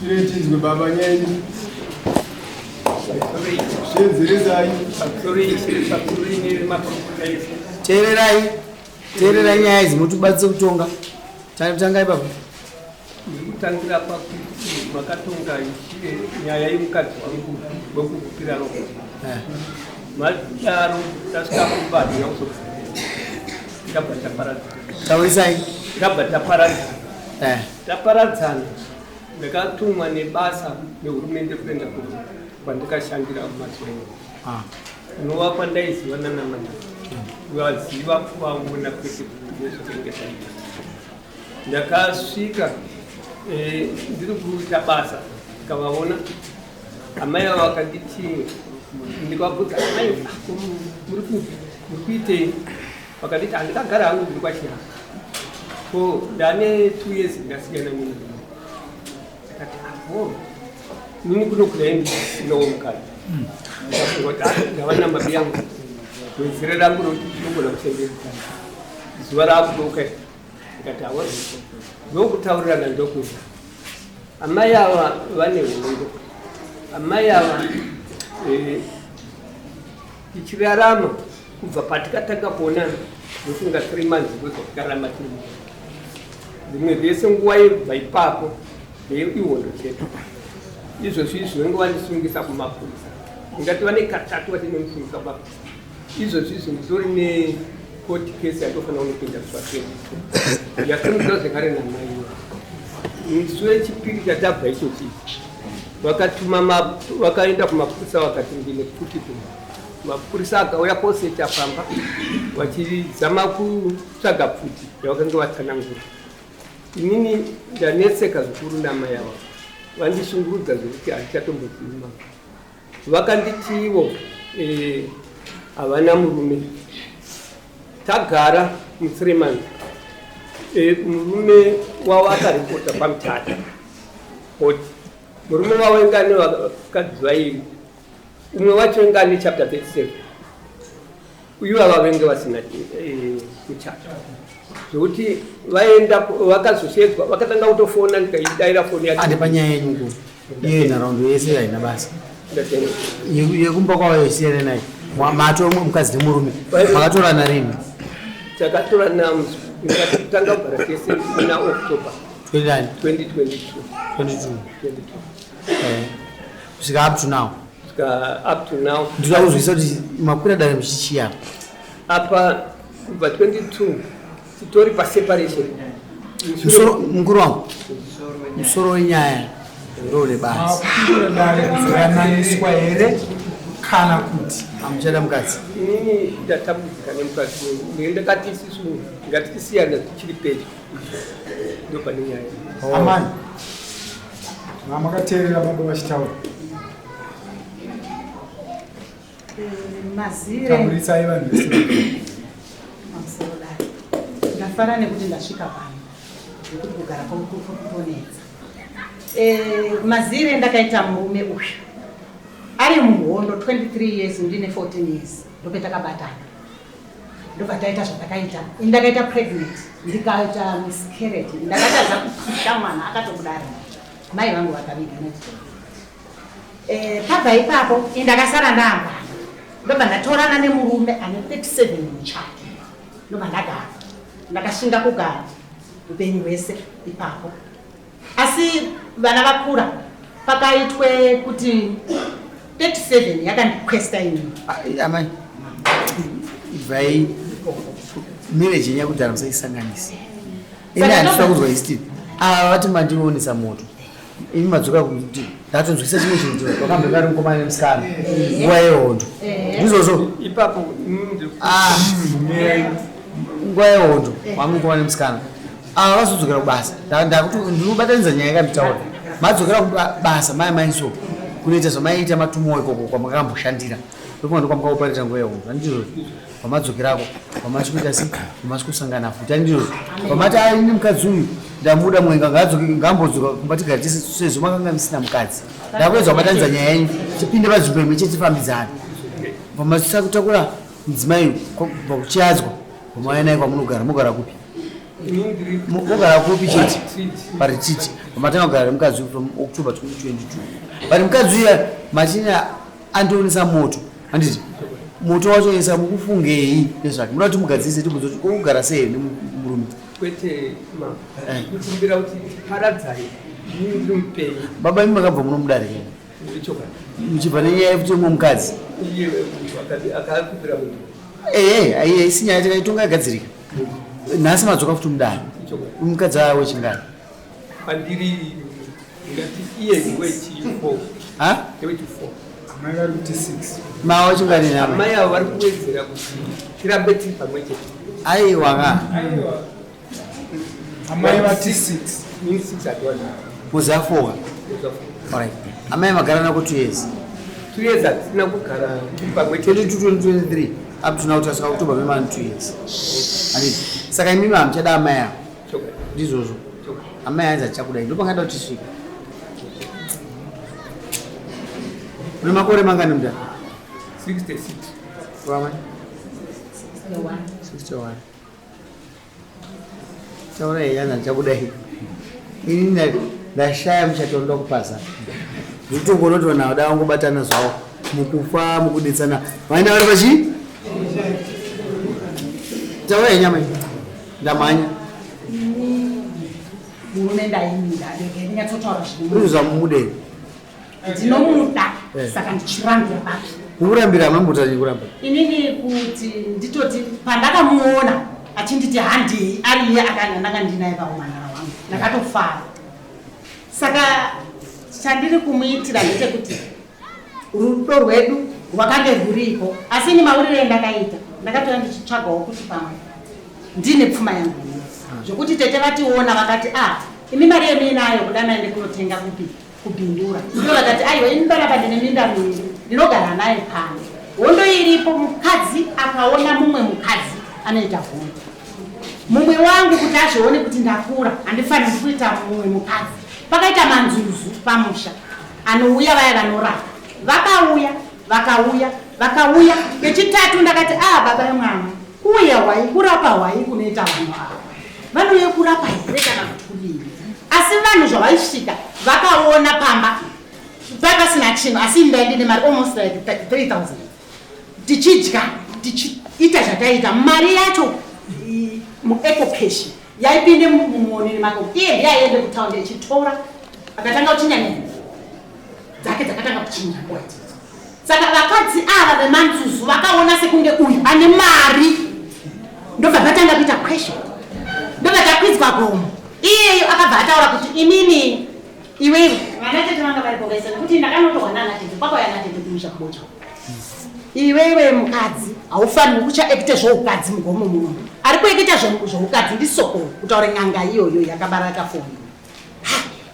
Tire tinzwe baba nyaya yenyu. Zvienzeresai. Teererai, teererai nyaya idzi motibatsire kutonga. Tangai baba. Ndikutangira pakuti makatonga nyaya yemukadzi wangu wekukupira ropa. Eh. Madaro tasvika kumba handina kuzobvira. Ndabva taparadzana. Taurisai. Ndabva taparadzana. Eh. Taparadzana. Ndakatumwa nebasa nehurumende kuenda kwandikashandira mumazuva iwayo. Ah. Kunova kwandaiziva nanamai. Kuvaziva kuvaona kwete kuti zvaita. Ndakasvika eh, ndiri kuita basa ndikavaona amai ava vakanditi ndikavabvunza amai muri kuitei vakanditi handikagara hangu ndiri kwachihanga ko ndane two years ndasiyana nemurume ndikati apo nini kuno kudai ndisinawo mukadzi ndikafunga kuti ah, ndava namba yangu wedzere rangu rokuti ndinogona kuchengetedzana zuva raakudoka ndikati awa ndokutaurirana ndokuita amai ava vane hondo amai ava eh, tichirarama kubva patikatanga kuonana ndofunga three months ndozvatikararama tiri rimwe rese nguva yebva ipapo ihondo chete izvozvi izvi vanenge vandisungisa kumapurisa ndingati vane katatu vatinosungisa kumapurisa izvozvi izvi nditori necourt case yatofanira kunopinda zuva 22 yasimudzwa zvekare namaiwa musi wechipiri chatabva ichochi vakatuma vakaenda kumapurisa vakati ndine pfuti kumba mapurisa akauya kosecha pamba vachizama kutsvaga pfuti yavakange vatsanangura inini ndanetseka zvikuru namai ava vandishungurudza zvekuti handichatombozivi mama Vakanditiwo eh, havana murume. Tagara mu3 months eh, murume wavo akaripota kwamutata koti murume wavo inga ane vakadzi vairi umwe wacho inga ane chapter 37 uyu ava venge vasina eh, muchato zvekuti vaenda vakazoshedzwa vakatanga kutofona ndikaidaira foni yacho ande panyaya yenyu ku iye nharaunda yese haina basa yekumba kwavo isiyane naye mato mukadzi nemurume makatorana rini takatorana tanga kugara tese muna october 2022 22 kusvika up to now kusvika up to now ndinoda kuzwisisa kuti makwira dare muchichiya apa kubva 22 titori paseparation musoro mukuru wangu musoro wenyaya ndoo nebasa dare kuzorananiswa here kana kuti hamuchada mukadzi inini ndatambudzika nemukadzi wenyu ndakati isisu ngatichisiyana tichiri pedyo ndopane nyaya oh. Amai makateerera baba vachitaura Mazire. Tauritsai vanhu vese. Pamusoro dare. Ndafara nekuti ndasvika pano. Nekuti kugara kwangu kutonetsa. Eh, mazire ndakaita murume uyu. Ari muhondo 23 years ndine 14 years. Ndopetakabatana. Ndobva taita zvatakaita. Ini ndakaita pregnant. Ndikaita miscarriage. Ndakatadza kupusha mwana akatobuda ari. Mai vangu vakaviga next. Eh, pabva ipapo ini ndakasara ndambana ndobva ndatorana nemurume ane 37 muchato ndobva ndagara ndakashinga kugara upenyu hwese ipapo asi vana vakura pakaitwe kuti 37 yakandikwesta ini ah, amai ibvai marriage yenyu yakudhara musaisanganisa ini handisina kunzwa history ava vati mandionesa moto imi madzoka kuti ndatonzwisa chimwe chinhu kuti wakambe vari mukomana nemusikana nguva yehondo ndizvozvo ipapo ah. nguva yehondo wamukomana nemusikana ava vazodzokera kubasa ndakuti ndinobatanidza nyaya yakanditaura madzokera kubasa mai mai so kunoita zvamaiita matumowo ikoko kwamakamboshandira ndokunga ndokwamakaopareta nguva yehondo handizvozvo pamadzokerako pamati kuita sei pamati kusangana futi andizvozvo pamati aine mukadzi uyu ndamuda mwenga ngaadzoke ngaambodzoka kumba tigare tese sezvo makanga musina mukadzi ndakuedza kubatanidza nyaya yenyu tipinde panzvimbo imwe chete tifambidzane pamati kutakura mudzimai kubva kuchiadzwa pamauya naye kwamunogara mogara kupi Mogara kupi chete? Parititi. Matanga kugara nemukadzi from October 2022. But mukadzi uya matina andionesa moto. Handiti? Moto wacho yesa mukufungei nezvake. Munoda kuti mugadzirise tibvunze kuti kokugara sei nemurume? Kwete ma. Kukumbira kuti paradzai. Ini ndiri mupenyu. Baba imi makabva muno mudare here? Muchibva nenyaya yekuti umwe mukadzi. Iye akakumbira munhu. Ehe, haisi nyaya tikaitonga yagadzirika. Nhasi madzoka futi mudare. Mukadzi aya wechingani? Pandiri ngati iye wechi4. Ha? Wechi4. Amai vari kuti 6. Ma wechingani name? Amai avo vari kuwedzera kuti tirambe tiri pamwe chete. Aiwa ka. Aiwa. Amai vati 6. Ini 6 hatiwani. Muzi afoka. Alright. Amai magara nako 2 years. 2 years hatina kugara tiri pamwe chete. 22 2023 up to now tasvika October memani 2 years. Handiti? Saka imimi hamuchada amai avo. Ndizvozvo. Amai anzi achakudai. Ndopangada kuti tisvike. Une makore mangani mudhara? 66. Vamwe? 61. Taura yana chakudai. Ini ndashaya muchato ndoda kupasa. Nditokuona kuti vanhu vada vangobatana zvavo mukufa mukudetsana. Vaenda vari pachi? Taura yenyama iyi. Ndamhanya. Murume ndaimida, ndege ndinyatsotaura zviri. Uri zvamumudei. Ndinomuda saka ndichirambira papi. Kukurambira hamambotani kuramba. Inini kuti nditoti pandakamuona achinditi handei ari iye akandanga ndinaye paumhandara hwangu ndakatofara. Saka chandiri kumuitira ndechekuti rudo rwedu rwakange rwuripo, asi ini mauriro endakaita ndakatouya ndichitsvagawo kuti pamwe ndine pfuma yangu zvokuti tete vationa vakati ah imi mari yemuinayo kuda maende kunotenga kupi kubhindura. Ivo vakati aiwa ini panapa ndine minda miviri ndinogara naye pano. Hondo iripo, mukadzi akaona mumwe mukadzi anoita hondo. Mumwe wangu kuti azvione kuti ndakura handifaniri kuita mumwe mukadzi. Pakaita manzuzu pamusha anouya vaya vanorapa. Vakauya vakauya vakauya kechitatu ndakati ah baba yemwana kuuya hwai kurapa hwai kunoita vanhu ava. Vanouya kurapa here kana kuti kudini? Asi vanhu zvavaisvika vakaona pamba pasina chinhu, asi ndai ndine mari almost like 3000 tichidya tichiita zvataita. Mari yacho muEcocash yaipinde mumuoneri make, iye ndiye aiende kutaundi echitora akatanga kuchinja nenguva dzake dzakatanga kuchinja nguva idzodzo. Saka vakadzi ava vemanzuzu vakaona sekunge uyu ane mari, ndobva vatanga kuita question, ndobva takwidzwa gomo. Iyeyo akabva ataura kuti inini iwewe vana tete vanga varipo vese, nekuti ndakanotorwa nana tete kwakauya natete kumusha kubocha. Iwewe mukadzi haufaniri kuchaekite zvoukadzi mugomo muno, ari kuekita zvoukadzi ndisoko kutaura n'anga iyoyo yakabara kafoni.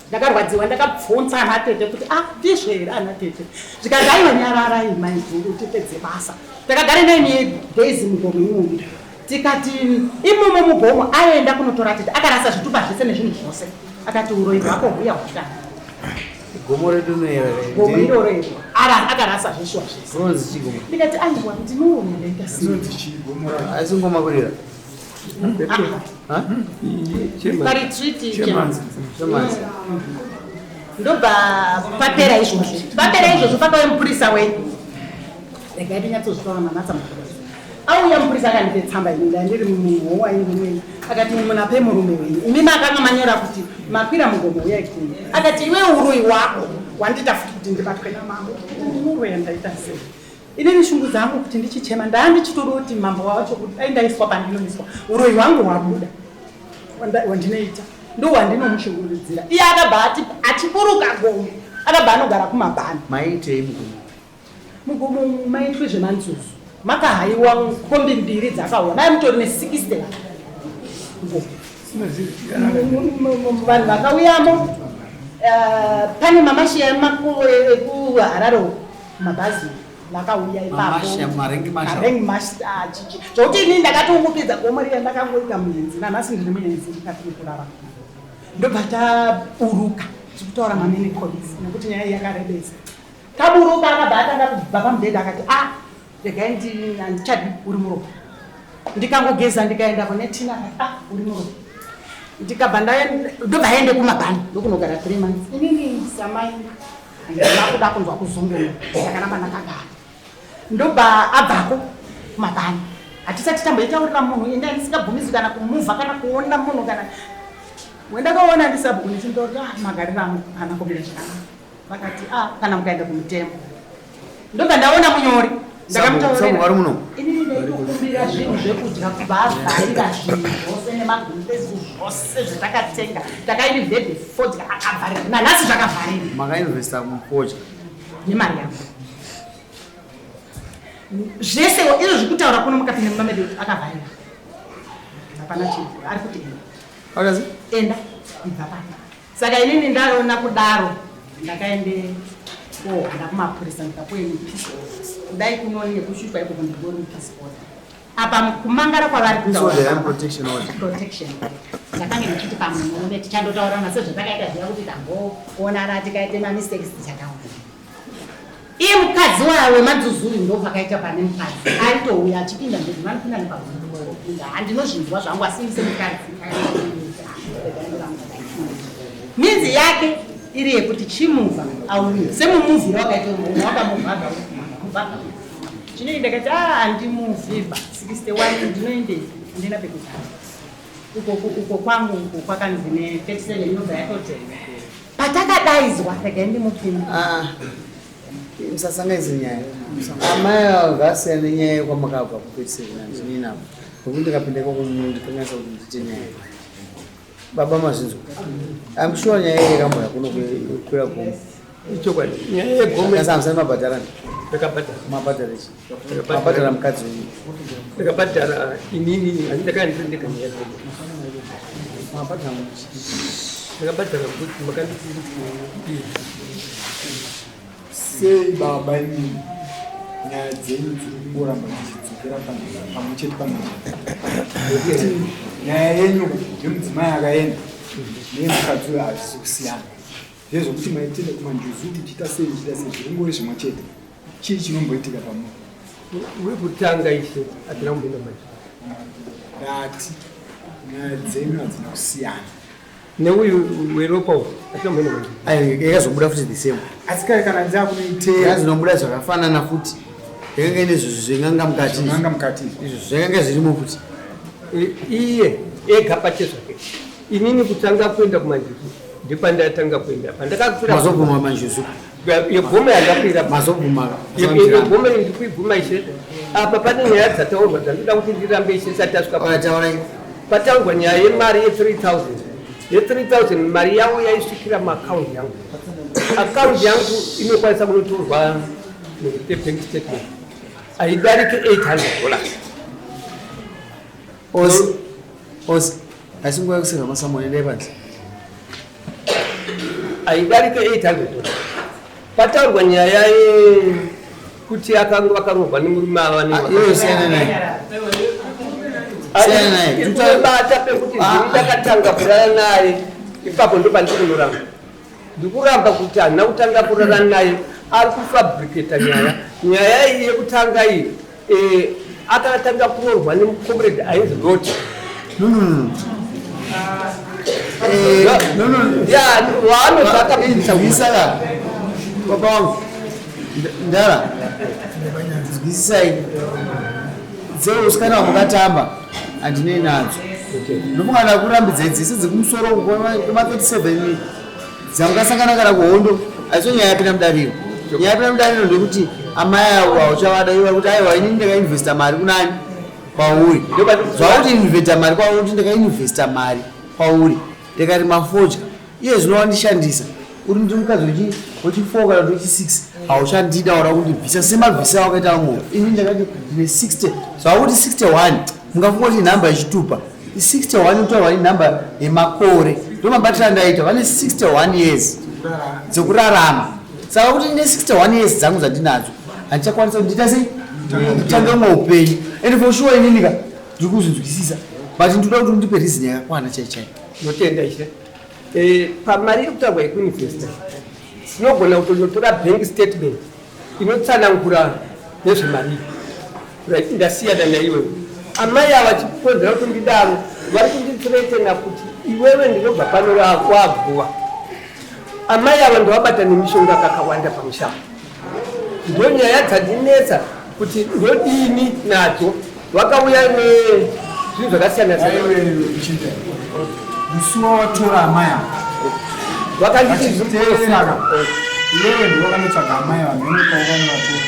Ndakarwadziwa, ndakabvunza ana tete kuti ah ndizvo here ana tete, zvikanzi aiwa nyararai maiguru tipedze basa. Takagara 9 days mugomo imomo, tikati imomo mugomo aenda kunotora tete akarasa zvitupa zvese nezvinhu zvose, akati uroyi hwako huya hwatanga. Gomo redu gomo iroro iro akarasa zveshuwa zvese. Rinonzi chii gomo? Ndikati aiwa ndinoona ndaita sei. Rinonzi chii gomo racho? Asi ngoma kurira. Paretreat Chemanzi. Chemanzi. Ndobva papera izvozvo, papera izvozvo pakauya mupurisa wenyu, regai ndinyatsozvitaura manatsa mupurisa auya. Mupurisa akandipe tsamba ini ndandiri muhowa imweni, akati munape murume wenyu imi makanga manyora kuti makwira mugomo uyai kuno. Akati iwe uroyi wako wandiita futi kuti ndibatwe namambo, ndinoroya ndaita sei? Inini shungu dzangu kuti ndichichema ndandichitoda kuti mambo wacho kuti dai ndaiswa pandinoiswa, uroyi hwangu hwabuda wandinoita ndo wandinomushungurudzira. Iye akabva ati achiburuka gomo akabva anogara kumabhani. Maitei mugomo? Mugomo maitwe zvemanzuzu, makahaiwa kombi mbiri dzakauya, mai mutori ne60 vanhu vanhu vakauyamo. Pane mamashiya ekuHarare uko mabhazi vakauya Mamasha, marank marshal. ipapo chichi zvokuti inini ndakatoungupidza gomo riya ndakangoita muenzi, nanhasi ndiri muenzi mukati mekurarama. Ndobva taburuka tikutaura mamini polisi nekuti nyaya iyi yakarebesa. Taburuka akabva atanga kubva pamubhedha akati ah regai handichadi uri muropa. Ndikangogeza ndikaenda kune tina akati ah uri muropa. Ndikabva ndobva aende kumabhani, ndokunogara 3 months. Inini samai handina kuda kunzwa kuzunguno, ndakaramba ndakagara. Ndobva abvako kumabhani, hatisati tamboitaurira munhu. Enda ndisingabvumidzwi kana kumuvha kana kuona munhu. Kana wendakaona ndisabhuku, ndichindoti, "Ah, magariro angu haana kumira zvakanaka." Vakati, "Ah, kana mukaenda kumutemo." Ndobva ndaona munyori. Sabhuku vari muno? Inini ndaitokumbira zvinhu zvekudya, kubva avharira zvinhu zvose nemagumbezi zvose zvatakatenga. Takainveste fodya, akavharira. Nanhasi zvakavharira. Makainvesta mufodya? Nemari yangu zvese izvo zvikutaura kuno. Mukapinda mumba medu, akavharira, hapana chinhu. Ari kuti enda. Akazi? Enda, ibva pano. Saka inini ndaona kudaro, ndakaende kohanda kumapurisa, ndikapuwe peace order. Kudai kuno nekushushwa ikoko, ndingori mupeace order. Apa kumangara kwavari Peace order, yeah, protection order. Protection order. Ndakange ndichiti pamwe murume tichandotaurana sezvatakaita zviya, kuti tamboonana, tikaite mamistakes, tichataura. Iye mukadzi wemadzuzuru ndopakaita pane mukadzi aitouya achipinda ndezi, vanopinda nepapinda, handinozvinzwa zvangu, asi ini semukadzi minzi yake iri yekuti chimuvha auye semumuvhiro wakaita munhu wakamuvhaga. Chinoi ndakati, "A, handimuvhiba 61, ndinoendepi? Handina pekugara uko uko kwangu uko kwakanzi ne37 inobva yatoti." Patakadaidzwa, regai ndimupinde. Ah, musasanganise nyaya. Amai avo ngasiyana nenyaya yekwamakabva ku37, handinei navo, nokuti ndikapinda ikoko mundikanganisa kuti ndiite nyaya. Baba, mazvinzwa? I'm sure nyaya iyi yakamboya kuno kukwira gomo. Ichokwadi, nyaya yegomo. Kasi hamusati mabhadharana? Ndakabhadhara. Mabhadhara ichi? Mabhadhara mukadzi wenyu? Ndakabhadhara inini, ndakandiri ndega nyaya yegomo. Mabhadhara muchi? Ndakabhadhara kuti makanditi. Sei baba imini nyaya dzenyu dziri kungoramba dzichidzokera pamwe chete pamwe chete? Nekuti nyaya yenyu yemudzimai akaenda neyemukadzi uyo hazvisi kusiyana. Ndezvokuti maitenda kumanjuzu, muchiita sei, muchiita sei, zviri ngori zvimwe chete. Chii chinomboitika pamuri? Wekutanga ishe, hatina kumboenda manje. Ndati nyaya dzenyu hadzina kusiyana. Neuyu weropa uyu hatina kumboenda manje. Ayo yakazobuda futi the same. Asi kare kana dzakunoitera Yakazinobuda zvakafanana futi, yakanga ine zvinhu zvenganga mukati. Zvanganga mukati. Izvo zvakanga zvirimo futi. Iye ega pachezvake. Inini kutanga kuenda kumanjuzu ndikwandatanga kuenda pandakakwira. Mazobvuma manjuzu? Yegomo yandakwira. Mazobvuma? Yegomo ndikuibvuma ishe. Apa pane nyaya dzataurwa dzandoda kuti ndirambe ishe sati tasvika. Taurai. Pataurwa nyaya yemari ye3000, ye3000 mari yavo yaisvikira muakaundi yangu. Akaundi yangu inokwanisa kunotorwa nebank statement, haidarike $800. Osi osi, asi nguva yekuseva masamoni, endai panze. Haidarike $800. Pataurwa nyaya yekuti akanga vakarohwa nemurume ava. Iyoyo siyana naye, siyana naye. Bata pekuti ndini ndakatanga kurara naye, ipapo ndo pandiri kunoramba. Ndikuramba kuti handina kutanga kurara naye. Ari kufabricata nyaya. Nyaya iyi yekutanga iyi, akatanga kuroorwa nemucomrade ainzi Lot. No, no, no. No, no. Waanobva akabudisa. Nzwisisa, baba wangu. Ndara nzwisisai, dzeusikana wamukatamba handinei nadzo. Ndofunga ndakurambidzai dzese dzekumusoro kuma37 dzamukasangana kana kuhondo. Aiso nyaya yapinda mudariro. Nyaya yapinda mudariro ndekuti amai avo hauchavada iva kuti, "Aiwa, inini ndakainvesta mari kunani? Kwauri." Zvakuti investa mari kwauri, kuti ndakainvesta mari kwauri, ndikarima fodya, iye zvino wandishandisa. Uri ndi mukadzi wechi4 kana kuti wechi6, hauchandida, wada kundibvisa semabvisa wakaita vamwe. Ini ndakati ndine 60, zvakuti 61 mungafunga kuti nhamba yechitupa 61 inotaurwa nenhamba yemakore. Ndo mabatiro andaita, vane 61 years dzekurarama. Saka kuti ndine 61 years dzangu dzandinadzo, handichakwanisa kuti ndiita sei, nditange umwe upenyu. And for sure ininika ndiri kuzvinzwisisa, but ndinoda kuti undipe reason yakakwana chai chai. Ndotenda ishe. Pamari iri kutaurwa yekuinvesta, tinogona kutonotora bank statement inotsanangura nezvemari iyi. Right, ndasiyana naiwewe. Amai ava chikonzera kuti ndidaro. Vari kundithreatena kuti iwewe ndinobva pano waguva. Amai ava ndovabata nemishonga kakawanda pamusha. Ndo nyaya dzandinetsa kuti ndodini nadzo. Vakauya nezvinhu zvakasiyana siyana. Musi wawatora amai ava Vakanditi vachiteerera iwewe ndiwe wakanotsvaga amai ava mheno kwaukanovatora,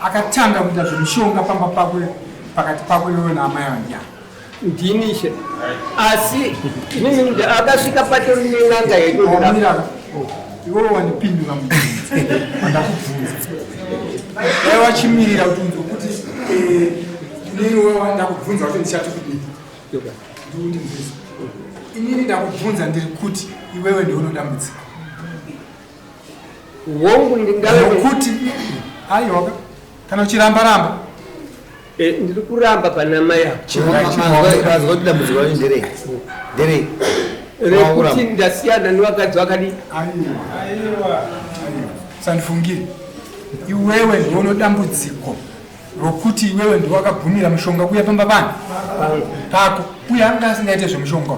akatanga kuita zvemishonga pamba pako, pakati pako iwewe naamai ava ndiani? Ndini ishe, asi inini akasvika patori nen'anga yedu. Wamira, iwewe wandipindura mubvunzo wandakubvunza. Dai wachimirira kuti unzwe kuti inini wewe ndakubvunza kuti ndichati kudii. Ndikundinzwisa inini ndakubvunza, ndiri kuti iwewe ndiwe unodambudzika. Hongu, ndingave. Nokuti aiwa, kana uchiramba ramba. Ndiri kuramba pana mai avo. Mazwa kuti dambudziko racho nderei? Nderei? Rekuti ndasiyana nevakadzi vakadi. Aiwa, aiwa, sandifungire, iwewe ndiwe unodambudziko rokuti iwewe ndiwe wakabvumira mushonga kuuya pamba pano pako, uye anga asingaite zvemushonga.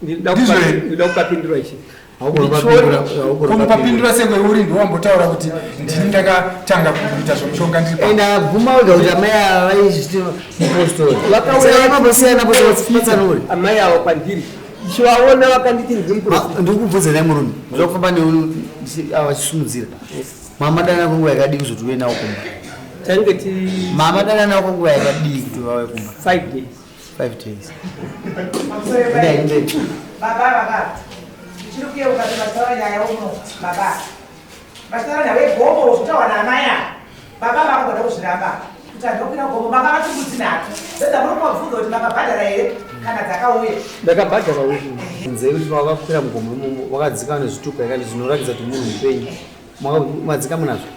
Ndizvo here? Ndinoda kukapindura ichi. Kunopapindura sekwe uri ndiwe wambotaura kuti ndini ndakatanga kuita zvemushonga ndiri Ende abvuma wega kuti amai ava vaizviti mupostori. Vakauya mambosiyana patsanuri. Amai avo kwandiri ichivaona vakanditi ndiri muprofita. Ndikubvunza naye murume, ndoda kufamba newe vachisumudzira. Mama dana kwenguva yakadii kuzoti uve nawo kumba? Tange ti Mama dana nawo kwenguva yakadii kuti vauye kumba? 5 days. 5 days. Ndai, ndai. Baba, baba, ndichiri kuyeuka kuti vachitaura nyaya uno, baba vachitaura nyaya yegomo zvotaurwa naamai ava, baba vakugoda kuzviramba kuti handokwira gomo. Maka vati nhatu dzedza muri kumabvunza kuti makabhadhara here kana dzakauya. Ndakabhadhara uyu. Nzei kuti vakakwira mugomo imomo wakadzika nezvitupa yakati zvinoratidza kuti munhu mupenyu. Madzika munazvo?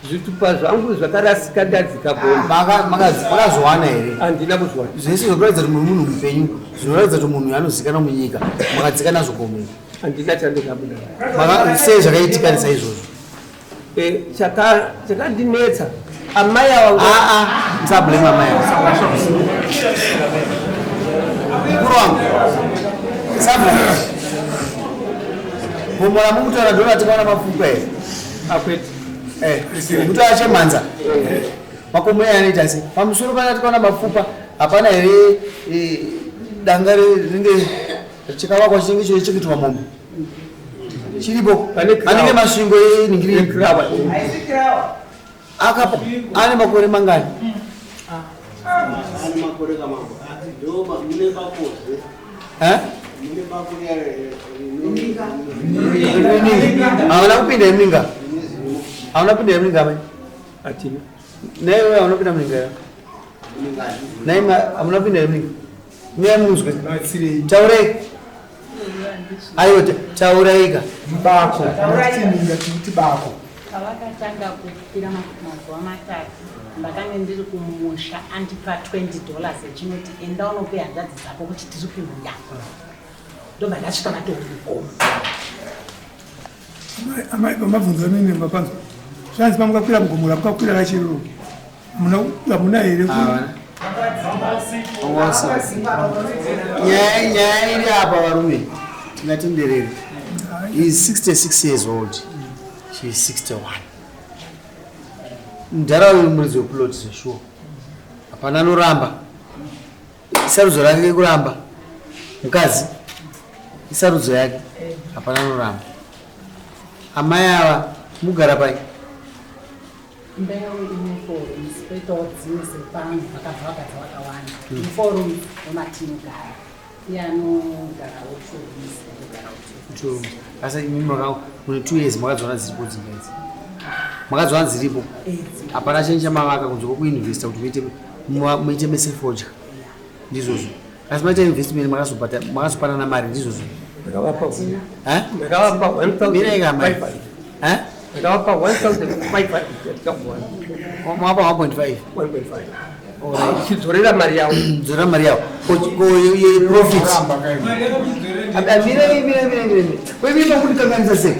Zvitupa zvangu zvakarasika ndadzika gomo. Makazowana here? Handina kuzwana. Zvese zvekuratidza kuti muri munhu mupenyu, zvinoratidza kuti munhu anozikanwa munyika, makadzika nazvo gomo iri? Handina chandikabuda. Sei zvakaitika saizvozvo? Chakandinetsa amai ava. Aa, musablame amai ava. Mukuru wangu, musablame. Gomo ramukutaura ndo ratikaona mapfupa here? Akwete. Mutaura chemhanza, makomo aya anoita sei? Pamusoro pana tikaona mapfupa hapana here danga rinenge chakavakwa chinenge chiri chekuitwa mombe chiripo? Pane kirawa. Anenge masvingo eningiri. Kirawa. Haisi kirawa. Akapa ane makore mangani? Ane makore kamambo ndo mune bakozve. Eh? Mune bako riya. Hauna kupinda yemuninga? Hauna kupinda yemuninga, amai? Hatina. Naiwe hauna kupinda muninga ya nai? Hamuna kupinda yemuninga? Miyai munzwe. Batsirei. Taurei, aiwa, tauraika. Bako tininga tikuti bako. Pavakatanga kukwira mazuva 3 ndakange ndiri kumusha. Andipa $20 echinoti enda unope hanzvadzi dzako kuti tiri kuuya. Ndobva ndasvika vatori mugomo. Amai, pamabvunzo amene mapanzwa zvanzi pamukakwira mugomo ramukakwira rachiruro hamuna here Nyaya iri apa, varume, tingatenderere. Is 66 years old, she is 61. Mudharaunda muridzi weplot zveshuwa, hapana anoramba. Isarudzo rake kuramba mukadzi, isarudzo yake, hapana anoramba. Amai ava mugara pai? Imba yavo ine four rooms, poitawo dzimwe sepangu vakabva vakadzi vakawanda. Four rooms ndomatinogara, iye anogarawo two rooms, ndogarawo two. Two rooms. Asi imi mune 2 years makadziona dziripo dzimba idzi? Makadziona dziripo? Hapana chinhu chamavaka kunze kwokuinvesta kuti muite mese fodya, ndizvozvo? Asi maita investment, makazopanana mari, ndizvozvo? Ndakavapa. Eh? Ndakavapa. Mirai kamai. 1500. Eh? Ndakavapa 1500 yatikakuwana. Mwapa 1.5? 1.5 chidzorera mari yavo. Dzorera mari yavo. Profit. Mirai, mirai, mirai, mirai. Kwemima kundikanganisa sei?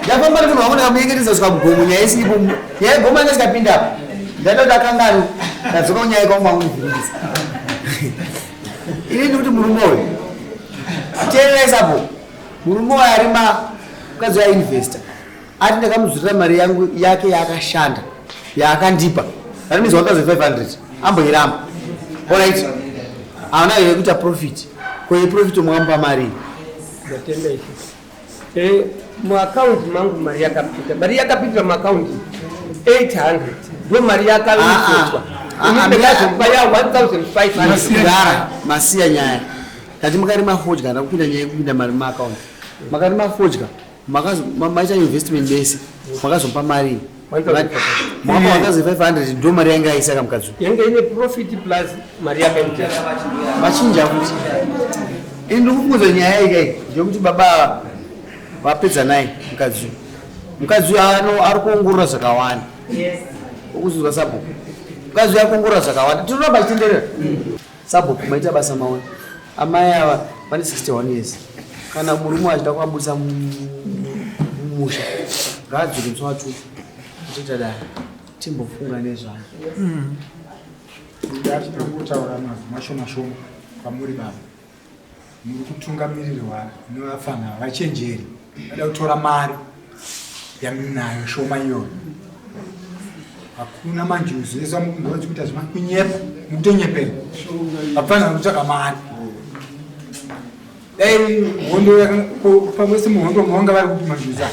Ndafamba ndi munhu wangu, ndakamuyengeresa kusvika mugomo, nyaya isiripo. Nyaya yegoma yanga isikapinda apa. Ndada kuti akangani, ndadzoka kunyaya kwangu, makundivhiringisa. Ini ndikuti murume uyu, teererai sapo, murume uyu arima mukadzi wainvesta, ati ndakamudzurira mari yangu yake yaakashanda yaakandipa, that means 1500 amboiramba. Alright, haana here kuita profit? Ko profit mwamupa mari? Ndatenda ichi. Muakaunti mangu mari yakapinda, mari yakapindira muakaunti 800, ndo mari yakaiswa. Ah, ah, Ndakazopa ya 1500. Gara masiya nyaya. Kati makarima fodya, ndakupinda nyaya yekupinda mari muakaunti. Makarima fodya, maita investment bese, makazomupa mari? 1500. Mwapa 1500, ndo mari yanga aisaka mukadzi uyu? Yange ine profit plus mari yakaita. Machinja kuti ini ndikufunguza nyaya ikai ndekuti baba vapedza naye mukadzi uyu. Mukadzi uyu ari kuongorora zvakawanda. Ukuzuzwa, sabhuku? Mukadzi uyu ari kuongorora zvakawanda, tinoramba achitenderera. Sabhuku, maita basa. Maona, amai ava vane 61 years. Kana murume achida kuabudisa mumusha, ngaadzoke musi wacho kutoita dare, timbofunga nezvazvo. Ndachinongotaura mazwi mashoma shoma kwamuri baba. Muri kutungamirirwa nevafana vachenjeri, vada kutora mari yamunayo shoma iyoyo. Hakuna manjuzu ese amukunzwa kuita zvemakunyepa, mukutonyepera vapfanira kutsvaka mari. Dai hondo pamwe semuhondo mavanga vari kupi manjuzu aya?